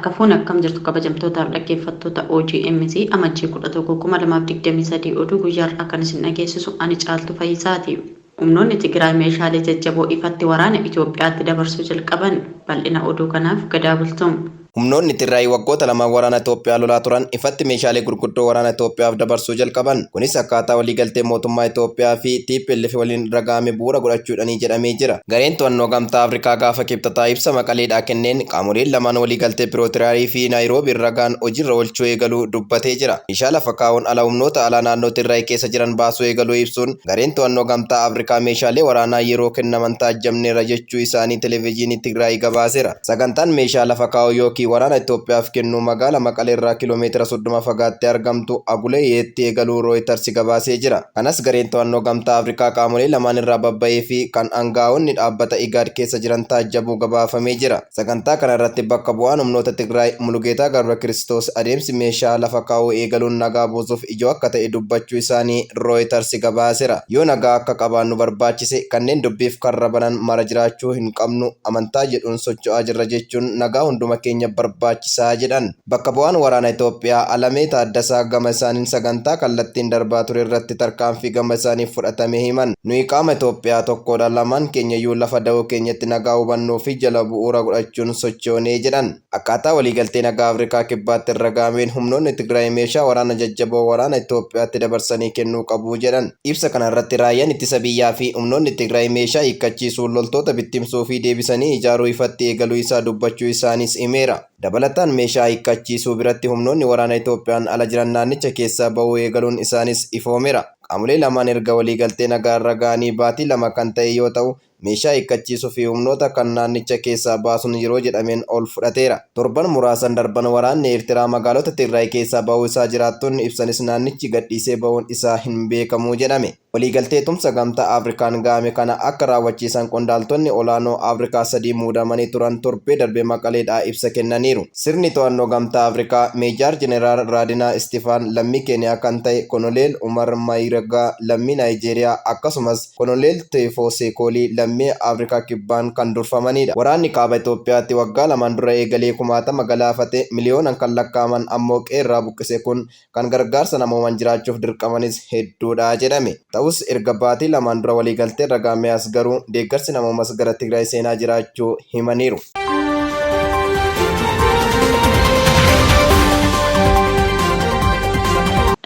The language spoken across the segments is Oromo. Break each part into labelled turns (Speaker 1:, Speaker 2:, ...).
Speaker 1: Harka fuune akkam jirtu kabajamtootaaf dhaggeeffattoota OGMC Amajjii 11,2023 oduu guyyaarraa kan isin dhageessisu ani Caaltuu Fayyisaati. Humnoonni Tigraay meeshaalee jajjaboo ifatti waraana Itoophiyaatti dabarsuu jalqaban. Bal'ina oduu kanaaf Gadaa Bultum.
Speaker 2: Humnoonni Tigraay waggoota lamaan waraana Itoophiyaa lolaa turan ifatti meeshaalee gurguddoo waraana Itoophiyaaf dabarsuu jalqaban. Kunis akkaataa waliigaltee mootummaa Itoophiyaa fi TPLF waliin irra gahame bu'uura godhachuudhani jedhamee jira. Gareen to'annoo Gamtaa Afrikaa gaafa Kibxataa ibsa Maqaleedhaa kenneen qaamoleen lamaan waliigaltee Pirootiraarii fi Naayiroobii irra gahan hojiirra oolchuu eegaluu dubbatee jira. Meeshaa lafa kaa'uun ala humnoota alaa naannoo Tigraay keessa jiran baasuu eegaluu ibsuun gareen to'annoo Gamtaa Afrikaa meeshaalee waraanaa yeroo kennaman taajjabneerra jechuu isaanii Televijiinii Tigraay gabaaseera. Sagantaan meeshaa lafa kaa'uu yookiin waraana Itoophiyaaf kennuu magaala Maqaleerraa kiiloomeetira 30 fagaattee argamtu Aguleyeetti eegaluu Rooyitarsi gabaasee jira. Kanas gareen to'annoo Gamtaa Afrikaa qaamolee lamaan irraa babba'ee fi kan angaa'onni dhaabbata IGAD keessa jiran taajjabuu gabaafamee jira. Sagantaa kana irratti bakka bu'aan humnoota Tigraay Mulugeetaa Gabrakiristoos adeemsi meeshaa lafa kaa'uu eegaluun nagaa buusuuf ijoo akka ta'e dubbachuu isaanii Rooyitarsi gabaasera. Yoo nagaa akka qabaannu barbaachise kanneen dubbiif karra banan mara jiraachuu hin qabnu amantaa jedhuun socho'aa jirra jechuun nagaa hunduma keenya barbaachisaa jedhan. Bakka bu'aan waraana Itoophiyaa Alamee Taaddasaa gama isaaniin sagantaa kallattiin darbaa ture irratti tarkaanfii gama isaaniif fudhatame himan. Nuyi qaama Itoophiyaa tokkodha lamaan keenyayyuu lafa dahoo keenyatti nagaa hubannoo fi jala bu'uura godhachuun sochoonee jedhan. Akkaataa waliigaltee nagaa Afrikaa Kibbaatti irra gahameen humnoonni Tigraay meeshaa waraana jajjaboo waraana Itoophiyaatti dabarsanii kennuu qabu jedhan. Ibsa kana irratti raayyaan ittisa biyyaa fi humnoonni Tigraay meeshaa hiikkachiisuun loltoota bittimsuu fi deebisanii ijaaruu ifatti eegaluu isaa dubbachuu isaaniis himeera. Dabalataan meeshaa hiikkachiisuu biratti humnoonni waraana Itoophiyaan ala jiran naannicha keessaa bahuu eegaluun isaanis ifoomeera. Qaamolee lamaan erga waliigaltee nagaa irra gahanii baatii 2 kan ta'e yoo ta'u, meeshaa hiikkachiisuu fi humnoota kan naannicha keessaa baasuun yeroo jedhameen ol fudhateera. Torban muraasan darban waraanni Eertiraa magaalota Tigraay keessaa bahuu isaa jiraattonni ibsanis naannichi gadhiisee bahuun isaa hin beekamu jedhame. Waliigaltee tumsa Gamtaa Afrikaan gahame kana akka raawwachiisan qondaaltonni olaanoo Afrikaa sadii muudamanii turan torbee darbe Maqaleedhaa ibsa kennaniiru. Sirni to'annoo Gamtaa Afrikaa Meejaar Jeneraal Raadinaa Istifaan lammii Keeniyaa kan ta'e, Konoleel Umar Mayiragaa lammii Naayijeeriyaa akkasumas Konoleel Teefoo Seekoolii lammii Afrikaa Kibbaan kan durfamanidha. Waraanni Kaaba Itoophiyaatti waggaa lamaan dura eegalee kumaatama galaafate, miliyoonan kan lakkaa'aman ammoo qe'eerraa buqqise kun kan gargaarsa namoomaan jiraachuuf dirqamanis hedduudha jedhame. Ta'us erga baatii lamaan dura waliigalteerra gahamee as garuu deeggarsi namoomas gara Tigraay seenaa jiraachuu himaniiru.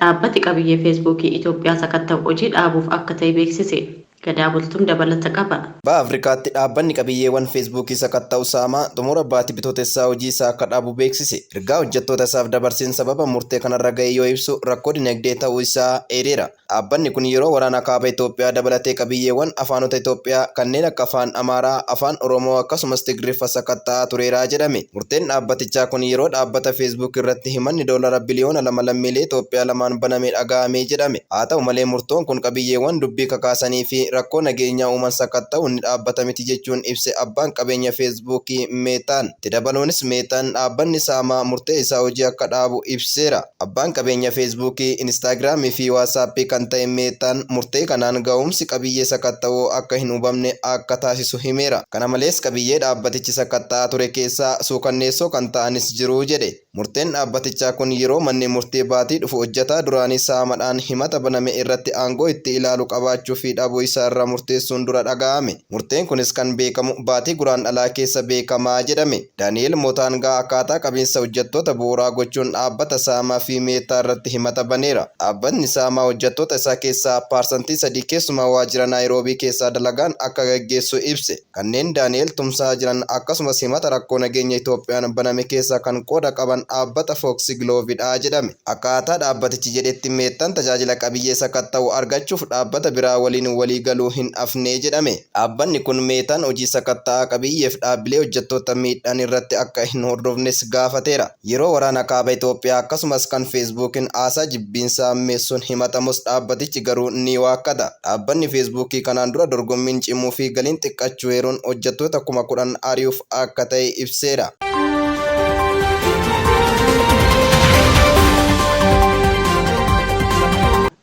Speaker 1: Dhaabbati qabiyyee Feesbuukii Itoophiyaa sakatta'u hojii dhaabuuf akka ta'e beeksise. Gadaa Bultum dabalata qaba.
Speaker 2: Baha Afrikaatti dhaabbanni qabiyyeewwan Feesbuukii sakatta'u Saamaa xumura baati Bitootessaa hojii isaa akka dhaabu beeksise. Ergaa hojjettoota isaaf dabarseen sababa murtee kanarra gahe yoo ibsu rakkoo dinagdee ta'uu isaa eereera. Dhaabbanni kun yeroo waraana Kaaba Itoophiyaa dabalatee qabiyyeewwan afaanota Itoophiyaa kanneen akka Afaan Amaaraa, Afaan Oromoo akkasumas Tigriffa sakatta'aa tureera jedhame. Murteen dhaabbatichaa kun yeroo dhaabbata Facebook irratti himanni doolara biliyoona 2 lammiilee Itoophiyaa lamaan baname dhaga'ame jedhame. Haa ta'u malee murtoon kun qabiyyeewwan dubbii kakaasanii fi rakkoo nageenyaa uuman sakatta'uun ni dhaabbata miti jechuun ibse abbaan qabeenya Feesbuukii Meetaan. Itti dabaluunis Meetaan dhaabbanni Saamaa murtee isaa hojii akka dhaabu ibseera. Abbaan qabeenya Feesbuukii, Inistaagiraamii fi Waasaappii kan ta'e Meetaan murtee kanaan ga'umsi qabiyyee sakatta'uu akka hin hubamne akka taasisu himeera. Kana malees qabiyyee dhaabbatichi sakatta'aa ture keessaa suukanneessoo kan ta'anis jiru jedhe. Murteen dhaabbatichaa kun yeroo manni murtii baatii dhufu hojjataa duraanii Saamadhaan himata baname irratti aangoo itti ilaalu qabaachuu fi dhabuu isaa irraa murteessuun dura dhaga'ame. Murteen kunis kan beekamu baatii Guraandhalaa keessa beekama jedhame. Daani'eel Motaangaa akkaataa qabiinsa hojjattoota bu'uuraa gochuun dhaabbata Saamaa fi Meettaa irratti himata baneera. Dhaabbatni Saamaa hojjattoota isaa keessaa paarsantii 3 keessumaa waajjira Naayiroobii keessaa dalagaan akka gaggeessu ibse. Kanneen Daani'eel tumsaa jiran akkasumas himata rakkoo nageenya Itoophiyaan baname keessaa kan qooda qaban dhaabbata Foxglove dha jedhame. Akkaataa dhaabbatichi jedhetti Meettaan tajaajila qabiyyee sakatta'u argachuuf dhaabbata biraa waliin walii galuu hin hafne jedhame. Dhaabbanni kun Meetaan hojii sakatta'a qabiyyeef dhaabbilee hojjettoota miidhaan irratti akka hin hordofnes gaafateera. Yeroo waraana Kaaba Itoophiyaa akkasumas kan Feesbuukiin haasaa jibbiinsaa hammeessuun himatamus dhaabbatichi garuu ni waakkata. Dhaabbanni Feesbuukii kanaan dura dorgommiin cimuu fi galiin xiqqachuu eeruun hojjettoota 10,000 ari'uuf akka ta'e ibseera.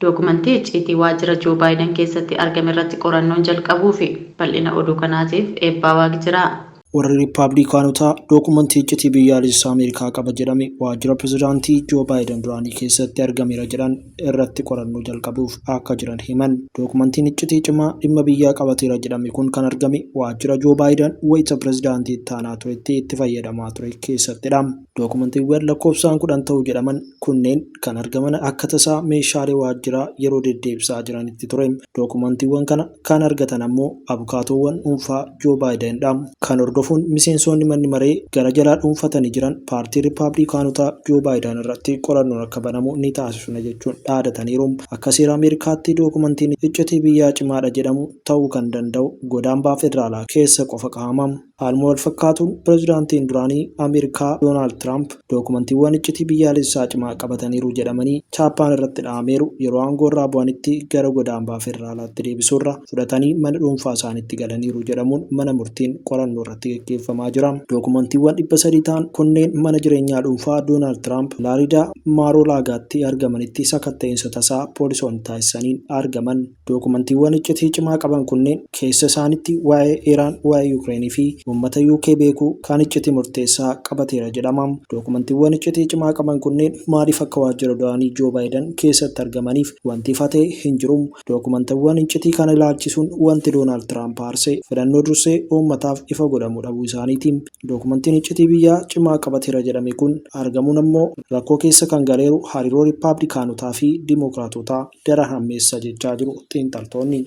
Speaker 1: Dookumantii icciitii waajjira Joo Baayidan keessatti argame irratti qorannoon jalqabuufi. Bal'ina oduu kanaatiif Eebbaa Waaqjiraa.
Speaker 3: Warri Riippaabilikaanotaa dookumantii iccitii biyyaalessaa Ameerikaa qaba jedhame waajjira pirezidaantii Joo Baayiden duraanii keessatti argameera jedhan irratti qorannoo jalqabuuf akka jiran himan. Dookumantiin iccitii cimaa dhimma biyyaa qabateera jedhame kun kan argame waajjira Joo Baayiden wayita pirezidaantii itti aanaa turetti itti fayyadamaa ture keessattidha. Dookumantiiwwan lakkoofsaan 10 ta'u jedhaman kunneen kan argaman akka tasaa meeshaalee waajjiraa yeroo deddeebisaa jiranitti ture. Dookumantiiwwan kana kan argatan ammoo abukaatoowwan dhuunfaa Joo Baayidenidha. Kan hordofuun miseensonni manni maree gara jalaa dhuunfatanii jiran paartii Riippaabilikaanotaa Joo Baayiden irratti qorannoon akka banamu ni taasisuna jechuun dhaadataniiru. Akka seera Ameerikaatti dookumantiin iccitii biyyaa cimaadha jedhamu ta'uu kan danda'u godaambaa federaalaa keessa qofa kaa'ama. Haaluma wal fakkaatuun pirezidaantiin duraanii Ameerikaa Doonaald Tiraamp dookumantiiwwan iccitii biyyaalessaa cimaa qabataniiru jedhamanii chaappaan irratti dhahameeru yeroo aangoo irraa bu'anitti gara godaambaa federaalaatti deebisuurra fudhatanii mana dhuunfaa isaaniitti galaniiru jedhamuun mana murtiin qorannoo irratti gaggeeffamaa jira. Dookumantiiwwan 300 ta'an kunneen mana jireenyaa dhuunfaa Doonaald Tiraamp Filaaridaa Maarolaagaatti argamanitti sakatta'insa tasaa poolisoonni taasisaniin argaman. Dookumantiiwwan iccitii cimaa qaban kunneen keessa isaanitti waa'ee Iraan, waa'ee Yuukireenii fi uummata UK beekuu kan iccitii murteessaa qabateera jedhama. Dookumantiiwwan iccitii cimaa qaban kunneen maaliif akka waajjira duraanii Joo Baayiden keessatti argamaniif wanti ifa ta'e hin jiru. Dookumantiiwwan iccitii kana ilaalchisuun wanti Doonaald Tiraamp aarsee filannoo dursee uummataaf ifa godhamuu dhabuu isaaniiti. Dookumantiin iccitii biyyaa cimaa qabateera jedhame kun argamuun ammoo rakkoo keessa kan galeeru hariiroo Riippaabilikaanotaa fi Dimookiraatotaa daran hammeessa jechaa jiru xiinxaltoonni.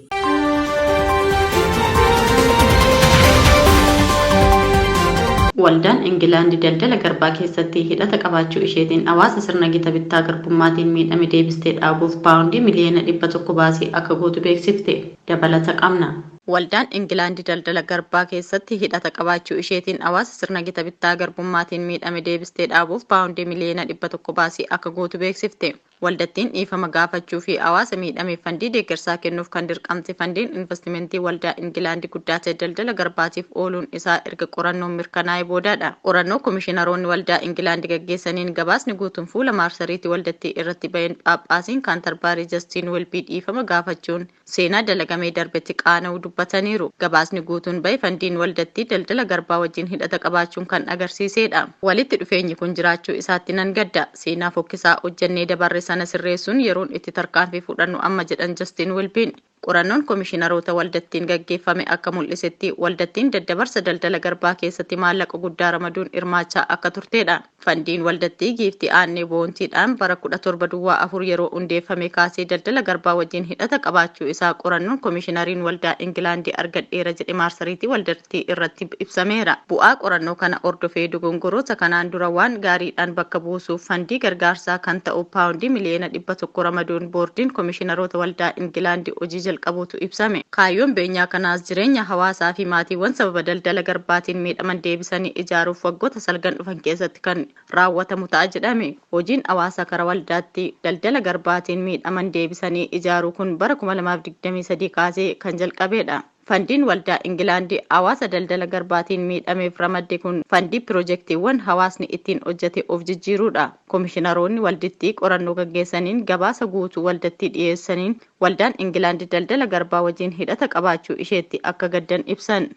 Speaker 1: Waldaan Ingilaandi daldala garbaa keessatti hidhata qabaachuu isheetiin hawaasa sirna gita bittaa garbummaatiin miidhame deebistee dhaabuuf paawundii miliyoona 100 baasii akka gootu beeksifte. Dabalata qabna. Waldaan Ingilaandi daldala garbaa keessatti hidhata qabaachuu isheetiin hawaasa sirna gita bittaa garbummaatiin miidhame deebistee dhaabuuf paawundii miliyoona 100 baasii akka gootu beeksifte. Waldattiin dhiifama gaafachuu fi hawaasa miidhameef fandii deeggarsaa kennuuf kan dirqamte fandiin investimentii waldaa Ingilaandi guddaa ta'e daldala garbaatiif ooluun isaa erga qorannoon mirkanaa'ee boodaadha. Qorannoo komishinaroonni waldaa Ingilaandi gaggeessaniin gabaasni guutuun fuula maarsariitii waldattii irratti baheen Phaaphaasiin Kaantarbaarii Jastiin Welbii dhiifama gaafachuun seenaa dalagamee darbetti qaana'uu dubbataniiru. Gabaasni guutuun bahe fandiin waldattii daldala garbaa wajjin hidhata qabaachuun kan agarsiisedha. Walitti dhufeenyi kun jiraachuu isaatti nan gadda. Seenaa fokkisaa hojjannee dabarre sana sirreessuun yeroon itti tarkaanfii fudhannu amma jedhan Justin Welbiin. Qorannoon komishinaroota waldattiin gaggeeffame akka mul'isetti waldattiin daddabarsa daldala garbaa keessatti maallaqa guddaa ramaduun hirmaachaa akka turtedha. Fandiin waldattii giiftii Aannee Boontiidhaan bara 1704 yeroo hundeeffame kaasee daldala garbaa wajjin hidhata qabaachuu isaa qorannoon komishinariin waldaa Ingilaandii argadheera jedhe maarsariitii waldattii irratti ibsameera. Bu'aa qorannoo kana hordofee dogongoroota kanaan dura waan gaariidhaan bakka buusuuf fandii gargaarsaa kan ta'u paawundii miliyoona 100 ramaduun boordiin komishinaroota waldaa Ingilaandii hojii jalqabuutu ibsame. Kaayyoon beenyaa kanaas jireenya hawaasaa fi maatiiwwan sababa daldala garbaatiin miidhaman deebisanii ijaaruuf waggoota salgan dhufan keessatti kan raawwatamu ta'a jedhame. Hojiin hawaasa karaa waldaatti daldala garbaatiin miidhaman deebisanii ijaaruu kun bara 2023 kaasee kan jalqabedha. Fandiin waldaa Ingilaandii hawaasa daldala garbaatiin miidhameef ramadde kun fandii piroojeektiiwwan hawaasni ittiin hojjete of jijjiiruudha. Komishinaroonni waldittii qorannoo gaggeessaniin gabaasa guutuu waldattii dhiyeessaniin waldaan Ingilaandii daldala garbaa wajjin hidhata qabaachuu isheetti akka gaddan ibsan.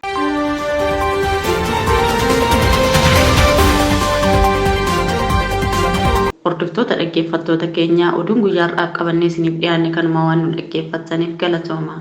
Speaker 1: Hordoftoota dhaggeeffattoota keenyaa oduun guyyaa har'aaf qabannee isiniif dhiyaanne kanuma waan nu dhaggeeffattaniif galatooma.